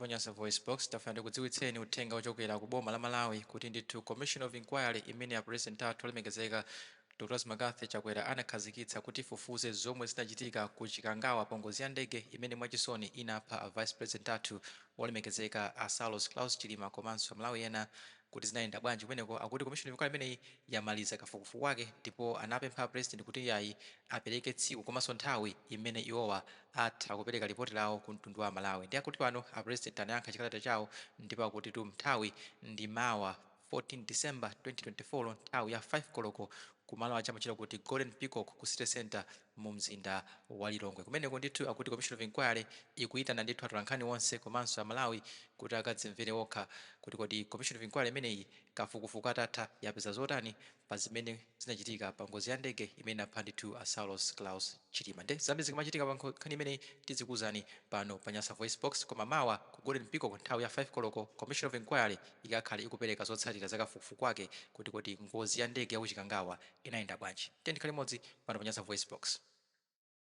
Pa Nyasa VoiceBox, tafuna tikudziwitseni uthenga ochokera ku boma la Malawi kuti ndithu Commission of Inquiry imene a President athu olemekezeka Dr McCarthy Chakwera anakhazikitsa kuti ifufuze zomwe zinachitika ku Chikangawa pa ngozi ya ndege imene mwachisoni inapha a Vice President athu olemekezeka a Saulos Klaus Chilima komanso Amalawi ena, kuti zinayenda bwanji kumeneko, akuti Commission of Inquiry imeneyi yamaliza kafukufuku wake ndipo anapempha President kuti yayi, apereke tsiku komanso nthawi imene iwowa atha kupereka ripoti lawo ku mtundu wa Malawi. Ndi akuti pano a President anayankha chikalata chawo ndipo akuti tu nthawi ndi mawa 14 December 2024, nthawi ya 5 koloko, kumalo aja kuti Golden Peacock ku City Center mu mzinda wa Lilongwe. Kumeneko ndithu akuti Commission of Inquiry ikuyitana ndithu atolankhani onse komanso Amalawi kuti akadzimvere okha kuti kodi Commission of Inquiry imeneyi kafukufuku atatha yapeza zotani pa zimene zinachitika pa ngozi ya ndege imene inapha ndithu a Saulos Klaus Chilima. Nde zambiri zikamachitika pa nkhani imeneyi tizikuwuzani pano pa Nyasa Voice Box. Koma mawa ku Golden Peacock nthawi ya 5 koloko, Commission of Inquiry ikakhale ikupereka zotsatira za kafukufuku wake kuti kodi ngozi ya ndege ya ku Chikangawa inayenda bwanji. Tikhale limodzi pano pa Nyasa Voice Box.